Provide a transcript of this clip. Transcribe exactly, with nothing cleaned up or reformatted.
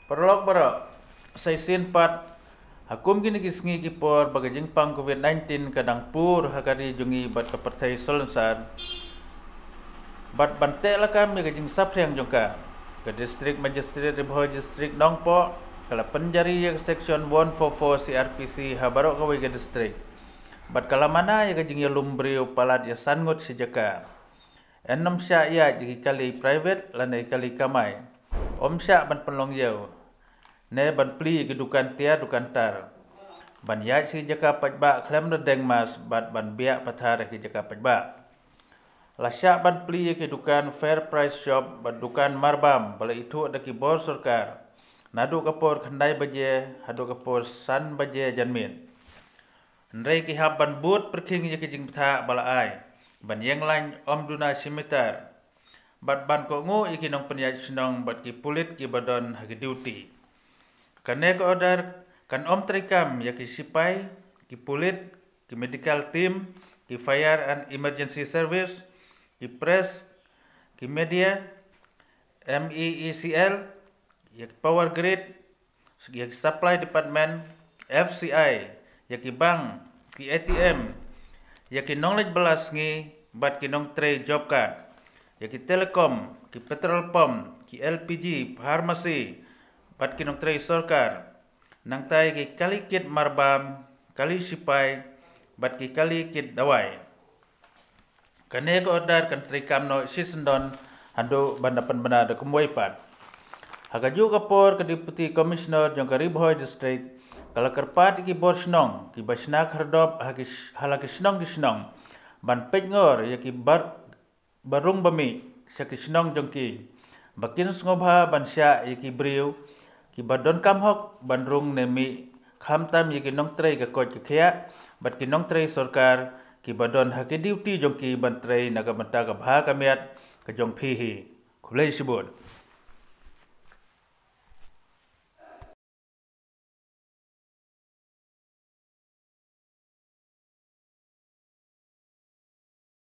Paralok baroh, sa shisien pat, ha kum kine ki sngi ki por ba ka jingpang covid nineteen ka dang pur ha ka ri jong ngi bad ka pyrthei salonsar, bad ban teh lakam ïa ka jingsaphriang jong ka, ka District Magistrate Ri Bhoi District Nongpoh ka la pynjari ïa ka Section one four four C R P C ha baroh kawei ka district. Bad ka la mana ïa ka jingïalum briew palat ïa san ngut shi jaka. Yn ym shah ïaid ïa ki kali private lane ki kali kamai. Ym shah ban pynlong ïew ne ban plie ïa ki dukan tiar dukan tar. Ban ïaid sha ki jaka paidbah khlem da deng mask bad ban biah pathar ha ki jaka paidbah. La shah ban plie ïa ki dukan fair price shop bad dukan marbam ba la ithuh da ki bor sorkar, naduh ka por khyndai baje haduh ka por san baje janmiet. Hynrei ki hap ban bud pyrkhing ïa ki jingbthah ba la ai ban ïeng lain ym duna shi mitar, bad ban kohnguh ïa ki nongpynïaid shnong bad ki pulit kiba don ha ki duty. Kane ka order kan ym treikam ïa ki sipai, ki pulit, ki medical team, ki fire and emergency service, ki press, ki media, M E E C L, ïa ki power grid, ïa ki supply department, F C I, ïa ki bank, ki A T M, ïa ki nongleit bylla sngi bad ki nongtrei job card, ïa ki telecom, ki petrol pump, ki L P G, pharmacy bad ki nongtrei sorkar. Nangta ïa ki kali kit marbam, kali sipai bad ki kali kit dawai. Kane ka order kan treikam noh shisyndon haduh ban da pynbna da kumwei pat. Ha kajuh ka por ka Deputy Commissioner jong ka Ri Bhoi District ka la kyrpad ïa ki bor shnong kiba shna khyrdop ha ki sh-, ha la ki shnong ki shnong ban peitngor ïa ki bar-, ba rung ba mih sha ki shnong jong ki, ba kin sngewbha ban shah ïa ki briew kiba donkam hok ban rung ne mih, khamtam ïa ki nongtrei ka koit ka khiah bad ki nongtrei sorkar kiba don ha ki duty jong ki ban trei na ka bynta ka bha ka miat ka jong phi hi. Khublei shibun.